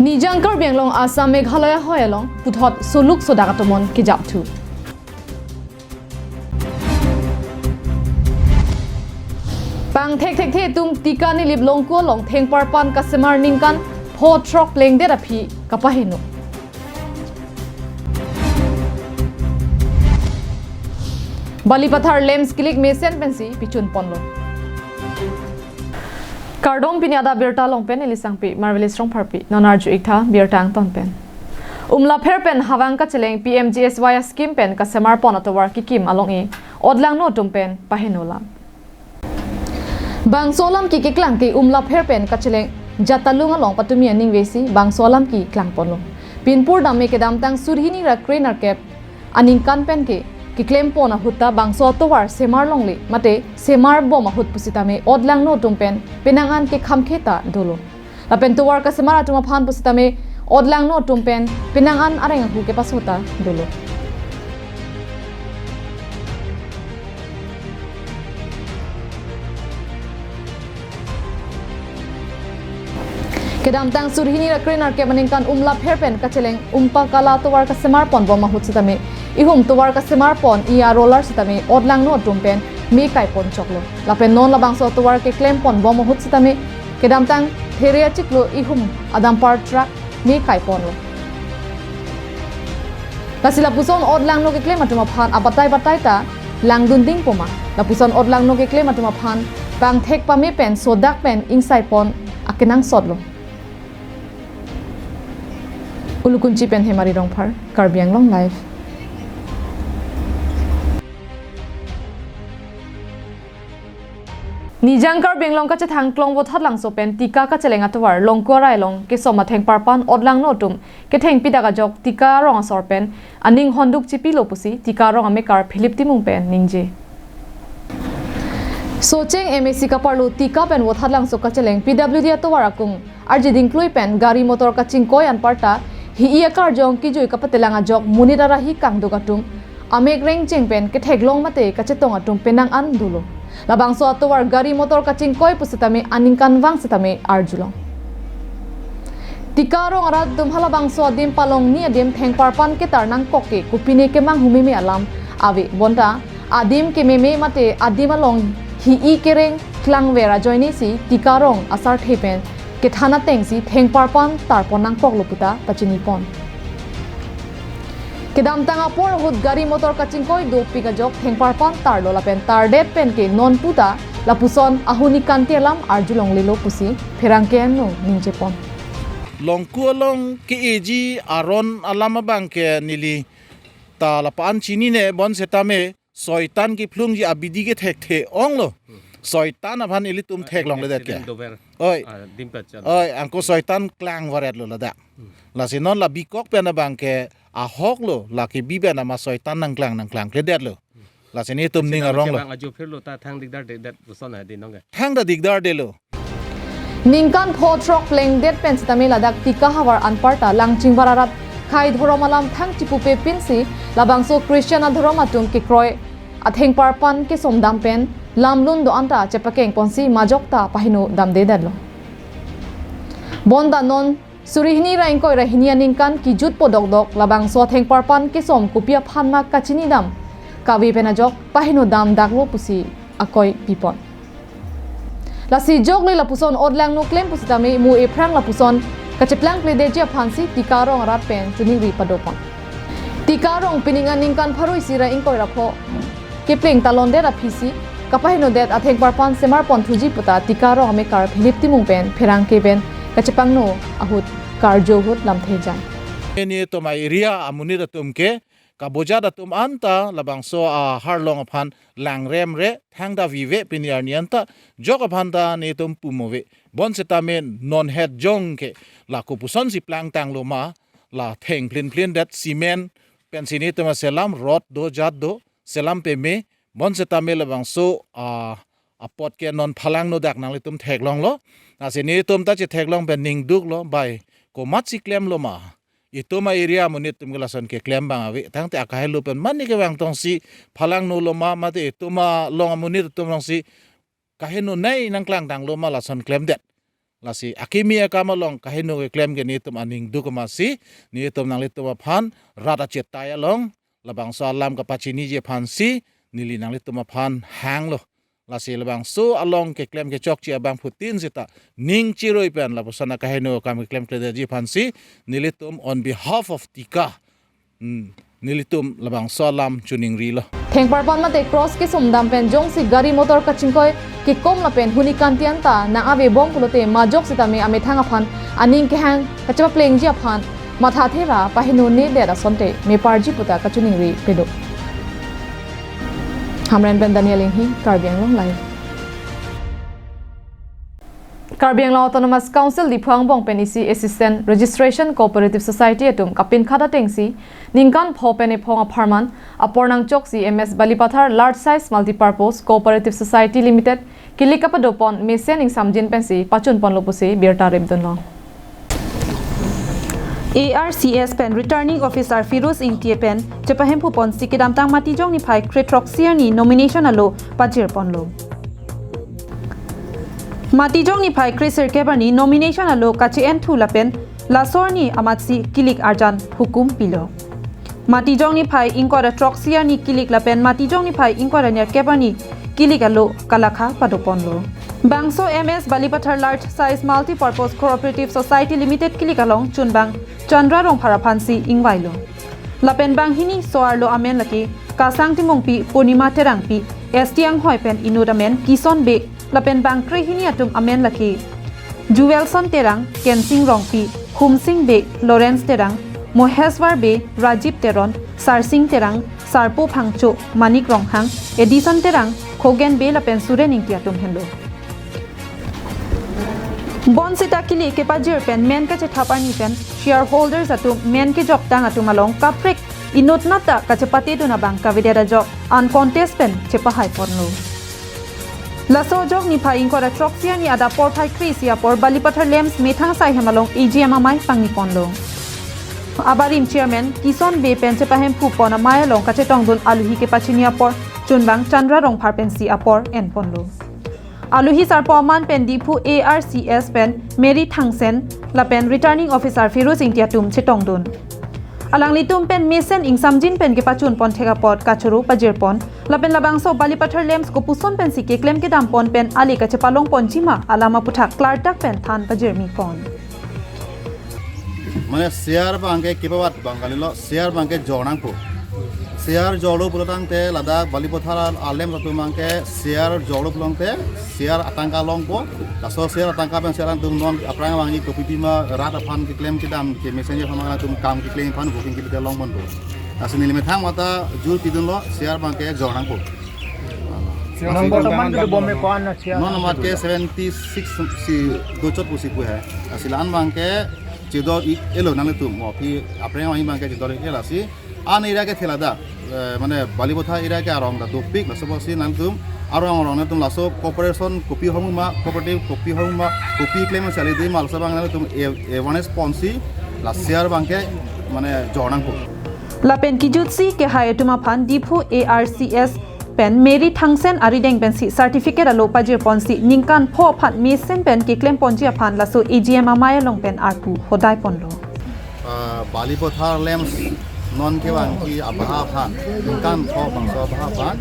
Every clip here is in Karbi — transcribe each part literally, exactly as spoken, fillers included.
Nijang Karbi Anglong Assam Meghalaya hoi along puthot soluk sodak atomon kejapthu. Pangthek thekthe atum tika nilip Longku along thengparpan kasemar ningkan pho throk plengdet aphi kapaheno. Balipathar lamps kilik mesen pensi pichun ponlo. Kardom, pini adap birta along pen neli sangpi Marvelous Rongpharpi, non arju iktha birta angton pen. Umlapher pen Havang kacheleng P M G S Y scheme pen kasemar pon atovar kekim along-i odlangno atum pen paheno lam. Bangso alam kekeklang ke Umlapher pen kacheleng Jatalung along patumi aningve si bangso alam keklang ponlo. Pinpur dam me kedamtang surhini ra kre nerkep aningkan pen ke keklem pon ahut ta bangso atovar semar longle mate semar bom ahut pusitame odlangno atum pen penang an kekhamkhe ta dolo. Lapen tovar kasemar atum aphan pusitame odlangno atum pen penang an areng ahu kepaso ta dolo. Kedamtang surhini ra kre nerkep aningkan Umlapher pen kacheleng Umpakala tovar kasemar pon bom ahut sitame ihum tovar kasemar pon iya roller sitame odlangno atum pen me kai pon choklo. Lapen non labangso tovar keklem pon bom ahut sitame kedamtang Theria chiklo ihum adampar truck me kai ponlo. Lasi lapuson odlangno keklem atum aphan abatai batai ta langdun ding poma. Lapuson odlangno keklem atum aphan pangthek pame pen sodak pen ingsai pon akenangsotlo. Ulukunchi pen Hemari Rongphar, Karbi Anglong Live. Nijang Karbi Anglong kachethang Klongvo Thatlangso pen tika kacheleng atovar Longku arai along kesom athengparpan odlangno atum kethengpi dak ajok tika arong asor pen aning honduk chipilo pusi tika arong amekar Philip Timung pen ningje. Socheng M A C kaparlo tika pen Vothatlangso kacheleng P W D atovar akung arjiding klui pen gari motor kachingkoi anparta hi-i akarjong kijui kapatelang ajok monit arahi kangduk atum amek rengcheng pen ketheklong mate kachetong atum penang an dolo. Labangso atovar gari motor kachingkoi pusitame aningkanvang sitame arjulong. Tika arong arat atum halabangso adim palongni adim thengparpan ketar nangkok ke kopine kemanghu meme alam ave, bonta adim kememe mate adim along hi-i kereng klangver ajoine si tika arong asarthe pen kethan ateng si thengparpan tarpon nangkoklo puta pachini pon. Kedamtang apor ahut gari motor kachingkoi dopik ajok thengparpan tarlo lapen tardet pen ke non puta lapuson ahuni kanti alam arjulonglelo pusi pherangke anno ningje pon. Longku along ke-eji aron alam abang ke neli ta lapu-an chinine, bonsetame soitan kephlungji abidi ke thekthe onglo. Soitan aphan ilitum theklongledet ke. Accident dover. Oi. Ah, dim pachan. Oi, anke soitan klangvaretlo ladak. Lasi non la bikok pen abang ke ahoklo, la kebi pen ama soitan nangklang nangklangkledetlo. Lasi netum ning aronglo. Bang ajo phirlo ta thang dikdar dedet puson ha di nong ke. Thang ta dikdardelo. Ningkan pho throk plengdet pen sitame ladak tika havar anparta langchingbar arat khei dhorom alam thang chipupe pinsi labangso Christian adhorom atum kekroi athengparpan kesom dam pen lamlun do-an ta chepakeng ponsi majok ta paheno damdedetlo. Bonta non surihini ra ingkoi ra hini aningkan kijutpo dokdok labangso athengparpan kesom kopi aphan ma kachini dam kave pen ajok paheno damdaklo pusi akoi pipon. Lasi jokle lapuson odlangno klem pusitame mo ephrang lapuson kacheplangkledetji aphansi tika arong arat pen chuningri padopon. Tika arong pining aningkan pharo isi ra ingkoi ra pho kepleng talondet aphisi kapahenodet athengparpan semar pon thuji puta tika arong amekar Philip Timung pen pherangke pen kachepangno ahut karjo ahut lamthe jai. Netum a-area amonit atum ke kabojat atum anta labangso aharlong aphan langremre thangta vive pini arni anta jok aphan ta netum pumove. Bonsetame non het jong ke la kopuson si plangtanglo ma, la theng plin plin det cement pensi netum aselam rot do jat do selam peme, bonsetame labangso a apot ke non phalangno dak nanglitum theklonglo. Lasi netum ta chetheklong pen ningduklo, bai komatsi klemlo ma. Itum a-area amonit atum ke lason keklem abang ave. Tangte akahelo pen mane kevang tongsi phalangnolo ma, mate itum along amonit atum alongsi kahenonei nangklangtanglo ma lason klemdet. Lasi akimi akam along kaheno keklem ke nelitum aning duk amatsi, nelitum nanglitum aphan rat achetai along labangso alam kapachiniji aphansi neli nanglitum aphan hanglo. Lasi labangso along keklem kechokche abangphutin seta ning chiroi pen lapuson akaheno akam keklem kledetji aphansi nelitum on behalf of Tika, hmm, nelitum labangso alam choningrilo. Thengparpan mate cross kesomdam pen jongsi gari motor kachingkoi kekom lapen huni kantian ta nang-ave bom pulote majok sitame amethang aphan aning kehang kachepaplengji aphan matha thera paheno nedet asonte meparji puta kachoningri pedo. Hamren pen Daniel Inghi, Karbi Anglong Live. Karbi Anglong Autonomous Council Diphu angbong pen isi Assistant Registration Cooperative Society atum kapinkhat atengsi ningkan pho pen ephong apharman apor nangchoksi M S Balipathar Large Size Multipurpose Cooperative Society Limited kilik kapadopon mesen ingsamjin pensi pachunponlo pusi birta repdunlong. A R C S pen Returning Officer Firoz Ingti pen chepahemphuponsi kedamtang Matijong niphai kre-throksi arni nomination alo pajirponlo. Matijong niphai kre-sirkep arni nomination alo kache-enthu lapen laso arni amatsi kilik arjan hukum pilo. Matijong niphai ingkoi ra throksi arni kilik lapen Matijong niphai ingkoi ra nerkep arni kilik alo kalakha padoponlo. Bangso M S Balipathar Large Size Multipurpose Cooperative Society Limited kilik along chunbang Chandra Rongphar aphansi ingvailo. Lapen banghini so-arlo amen lake Kasang Timungpi, Purnima Terangpi, S T anghoi pen inut amen Kison Bey, lapen bangkrehini atum amen lake Jewelson Terang, Kensing Rongpi, Humsing Bey, Lawrence Terang, Moheswar Bey, Rajib Teron, Sarsing Terang, Sarpo Phangcho, Manik Ronghang, Edison Terang, Khogen Bey lapen Suren Ingti atum henlo. Bonsita kilik kepajir pen men kachethap arni pen shareholders atum men kejoktang atum along kaprek inutnat ta kachepatedun abang kavedet ajok uncontest pen chepahaiponlo. Laso ajok niphai ingkoi ra throksi arni adap porphai kre-isi apor Balipathar Lamps methang asai hem along A G M amei pangniponlo. Abarim Chairman Kison Bey pen chepahemphu pon amei along kachetongdun aluhi kepachini apor chunbang Chandra Rongphar pensi apor enponlo. Aluhi sarpo aman pen Diphu A R C S pen Mary Thangsen lapen Returning Officer Firoz Ingti atum chetongdun. Alanglitum pen mesen ingsamjin pen kepachunpon thek apot kachoro pajirpon lapen labangso Balipathar Lamps kopuson pensi keklem kedampon pen ale kachepalongponji ma alam aputhak klardak pen than pajirmipon. Mane share abangke kipabat abang kalilo, share abangke jornangpo. Share jorlo pulotangte ladak Balipathar a-lamps atum abangke share jorlo pulotangte share atangka longpo. Laso share atangka abang share atum non aphrang abang i kopi pima rat aphan keklem kedam ke messenger aphan atum kam keklem aphan booking kebi longponpo. Lasi neli methang mata jur pidunlo share abangke jornangpo. Share non number bortoman to bom me ko-an na share? Non number ke seventy six si dochot pusi pu hai. Lasi la-an abangke chedor-ik-elo nanglitum. Mo aphi aphrang abang abangke chedor-ik-e lasi. An area kethe ladak, eh, mane Balipathar area ke arong ta dopik, laso apotsi nanglitum arong arong nanglitum laso cooperation kopi hong ma, cooperative kopi hong ma, kopi klem sali di ma, laso abang nanglitum a-, awareness ponsi la share abangke mane jornangpo. Lapen kijutsi kehai atum aphan Diphu A R C S pen Mary Thangsen arideng pensi certificate alo pajirponsi ningkan pho aphan mesen pen keklemponji aphan laso A G M amei along pen arpu hodaiponlo. Ah, Balipathar Lamps non kevangji abaha aphan, ningkan pho bangso abaha aphan,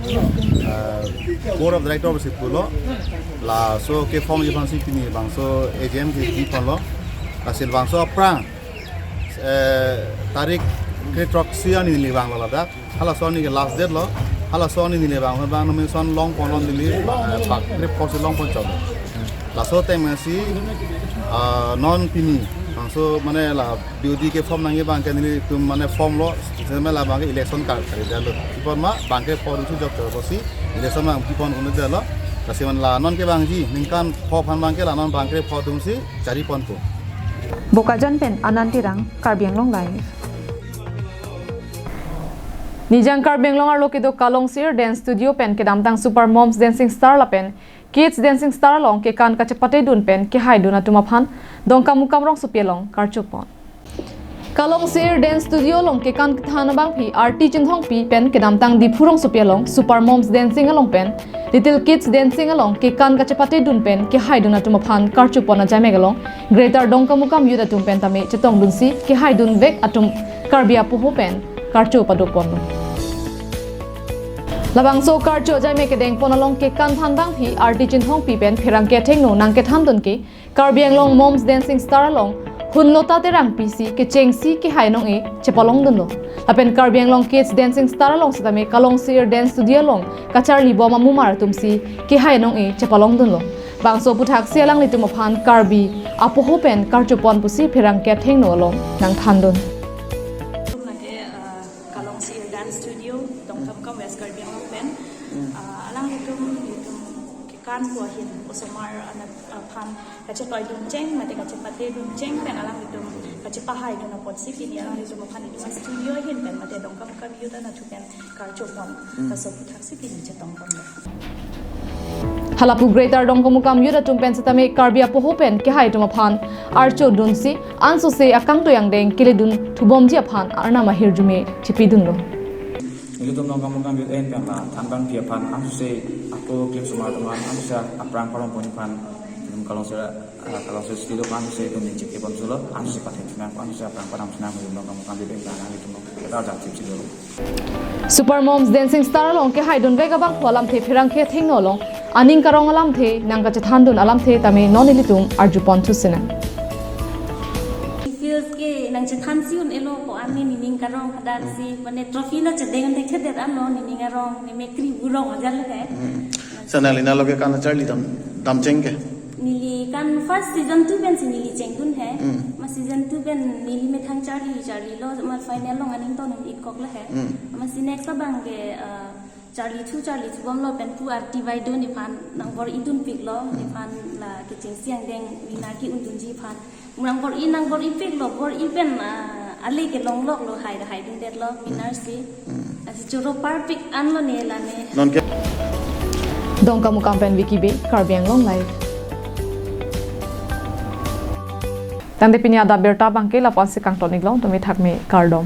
ah, Board of Director pusi pulo, laso keformji aphansi pini bangso A G M kebiponlo, lasi bangso aphrang, eh, tarik kre-throksi arni neli vanglo ladak. Halaso arni ke last date lo. Halaso arni neli vang abang nomination longponlo neli, eh, bak kre-pho si longponchok. Laso ateng pensi, ah, non pini bangso mane la B O D keform nangji abangke nelitum mane formlo, sitame la abangke election kar kari detlo. Ipon ma bang kre-pho atumsi jokchor apotsi election abang kipon un-edetlo. Lasi mane la non kevangji ningkan pho aphan abangke la non bang kre-pho atumsi jariponpo. Bokajan pen Anand Terang, Karbi Anglong Live. Nijang Karbi Anglong arlo kedo Kalongsir Dance Studio pen kedamtang Super Moms Dancing Star lapen Kids Dancing Star along kekan kachepatedun pen kehaidun atum aphan Dongkamukam rongsopi along karchopon. Kalong Sir Dance Studio along kekan kethan abangpi Arti Chinthongpi pen kedamtang Diphu rongsopi along Super Moms Dancing along pen Little Kids Dancing along kekan kachepate dun pen kehai dun atum aphan karcho pon ajaimek along Greater Dongkamukam Youth atum pen tame chetong dunsi kehai dun vek atum Karbi apoho pen karcho pado ponlo. Labangso karcho ajaimek kedeng pon along kekan than abangpi Arti Chinthongpi pen pherangke athengno nangkethan dun ke Karbi Anglong Moms Dancing Star along Hunlota Terangpi si kechengsi kehai nong-e chepalong dunlo. Lapen Karbi Anglong Kids Dancing Star along setame Kalong Sir Dance Studio along kacharli bom amumar atum si kehai nong-e chepalong dunlo. Bangso aphuthaksi alanglitum aphan Karbi apoho pen karcho pon pusi pherangke athengno along nangthan dun. Mate, uh, Kalong Sir Dance Studio, Dongkamukam, West Karbi Anglong pen. Uh, alanglitum, itum kekan pu ahin osomar anat aphan kachetoi duncheng, mate kachepate duncheng pen alanglitum kachepahai dun apotsi pini alanglitum aphan itum studio ahin pen mate Dongkamukam Youth anatthu pen karcho pon. Hmm. Laso aphuthaksi pini chetong ponlo. Halapu Greater Dongkamukam Youth atum pen setame Karbi apoho pen kehai atum aphan archo dunsi ansose akangtui angdeng kele dun thubomji aphan arnam ahirjume chipi dunlo. Nelitum Dongkamukam Youth ahin pen la than abangpi aphan ansose ako klimsomar atum aphan ansose aphrang parong ponji aphan nelitum Kalong Sir, ah, Kalong Sir Studio aphan ansose itum ning chikipon solo, ansose pathen sinang, ansose aphrang padam sinang nelitum Dongkamukam Youth ahin pen nelitum ketar jat chip silo. Super Moms Dancing Star along kehai dun vek abangphu alamthe pherangke athengno along aning karong alamthe nangkachethan dun alamthe tame non ilitum arju pon thu sinang. Feels ke nangchethansi un-elo ko-an ne nening karong hadak si, mane trophy lo chedeng thekthedet anlo nening arong, ne mekri burong ajal he. Hmm. Sa nangli nalo kekan charli dam, damcheng ke? Neli kan first season two pen si neli chengdun he. Hmm. Ma season two pen neli methang charli charlilo, ma final along aning ton un-ikok le he. Hmm. Ma si next abang ke, uh, charli thu charli thubomlo pen pu Arti Baideo nephan nangbor-i dunpiklo, nephan la kechengsi angdeng winner ke-un dunji aphan. Nangbor-i, nangbor-ipiklo, bor-i pen, ah, ale kelongloklo, hai hai dundetlo, winner si. Hmm. Lasi choro parpik anlo ne la ne. Non ke? Dongkamukam pen Vicky Bey, Karbi Anglong Live. Tangte pini adap abirta abangke lapu-ansi kangton-iklo, tumi thakme kardom.